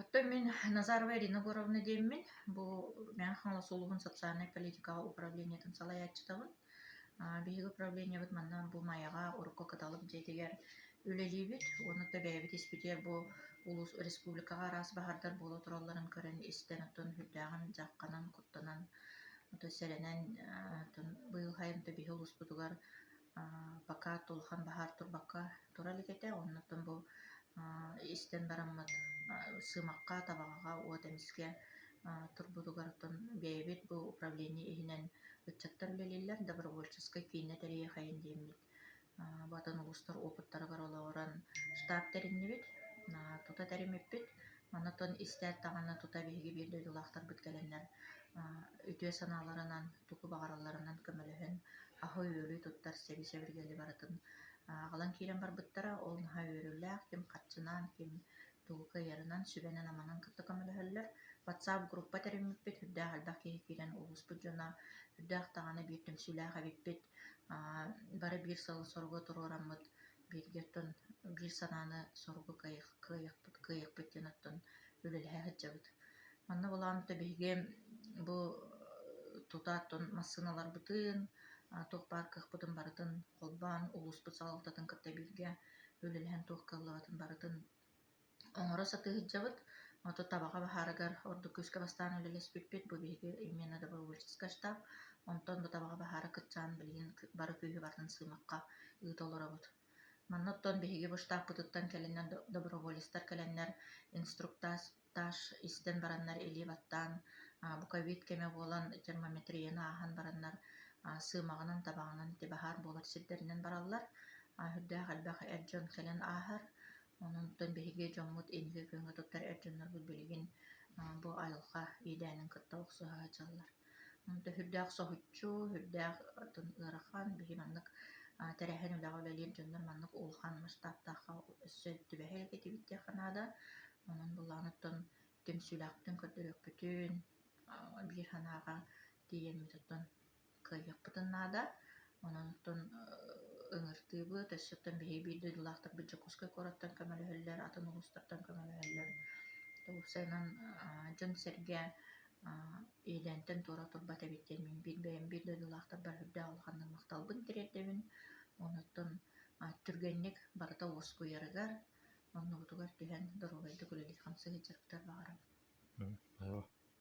Оттон мин Назарова Ирина Егоровна диэммин, бу Мэҥэ Хаҥалас улууһун социальнай политикаҕа управлениетын салайааччытабын. Биһиги управлениебыт манна бу Майаҕа урукку Кыталык дьиэтигэр үлэлиибит уонна да бэйэбит испитигэр бу улуус республикаҕа араас баһаардар буола туралларын көрөн истэн оттон сүрдээҕин дьахханан, куттанан, ото сэрэнэн оттон быйыл сайын биһи улууспутугар пока улахан баһаар турбакка тура илик этэ. Оннуттан бу истэн бараммыт Сыымахха, Табаҕаҕа уот эмискэ турбутугар оттон бэйэбит бу управление иһинэн ыччаттар үлэлииллэр, добровольческай кииннэ тэрийиэхэйин диэммит бу атын улуустар опыттарыгар олоҕуран штаб тэриннибит, тута тэриммиппит. Онтон истээт даҕаны тута биһиги биир дойдулаахтарбыт кэлэннэр үтүө санааларынан, тугу баҕаралларынан көмөлөһөн, аһы-үөлү туттар сэби-сэбиргэли барытын аҕалан киирэн барбыттара. Ол наһаа үөрүүлээх, ким харчынан, ким тугу кыайарынан, сүбэнэн-аманан кытта көмөлөһөллөр. WhatsApp группа тэриммиппит, үрдээх элбэх киһи киирэн улууспут дьоно үрдээх даҕаны биир түмсүүлээх эбиппит. Бары биир сыалы-соругу туруораммыт, бииргэ оттон биир санааны соругу кыайыахпыт, кыайыахпыт диэн оттон үлэлэһэ сылдьабыт. Манна былаан биһиги бу тута оттон массыыналарбытын, туох баар кыахпытын барытын холбоон улууспут салалтатын кытта бииргэ үлэлэһэн туох кыаллыбатын барытын оҥоро сатыы сылдьабыт. Ото Табаҕа баһаарыгар ордук күүскэ бастаан үлэлэспиппит. Бу биһиги именно добровольческай штаб. Онтон бу Табаҕа баһаара кыччаан билигин бары күүһү барытын Сыымахха ыыта олоробут. Манна оттон биһиги бу штабпытыттан кэлэннэр доброволецтар кэлэннэр инструктаж истэн бараннар илии баттаан бу ковид кэмэ буолан термометрияны ааһан бараннар сыымаҕынан, табаҕынан ити баһаар буолар сирдэринэн бараллар. Сүрдээх элбэх эр дьон кэлэн ааһар. Онон биһиги дьоммут инники күөҥҥэ туттар эр дьоннорбут билигин бу айылҕа иэдээнин кытта охсуһа сылдьаллар. Онто сүрдээх соһуччу, сүрдээх ыарахан, биһи маннык тэрээһин үлэҕэ үлэлиир дьоннор маннык улахан масштабтаахха өссө түбэһэ илик этибит диэххэ наада. Онон былааныттан түмсүүлээхпитин көрдөрүөхпүтүн, биир санааҕа тиийэммит оттон кыайыахпытын наада. Онон оттон ыҥыртыыбыт, өссө оттон биһиги биир дойдулаахтарбыт Дьокуускай куораттан көмөлөһөллөр, атын улуустартан көмөлөһөллөр. Уопсайынан дьон-сэргэ иэдээнтэн туора турбат эбит диэн мин биир бэйэм биир дойдулаахтарбар үрдээх улаханнык махталбын тириэрдэбин. Онуттан түргэнник барыта уоскуйарыгар, оннубутугар түһэн доруобайдык үлэлии-хамсыы сылдьарбытыгар баҕарабын.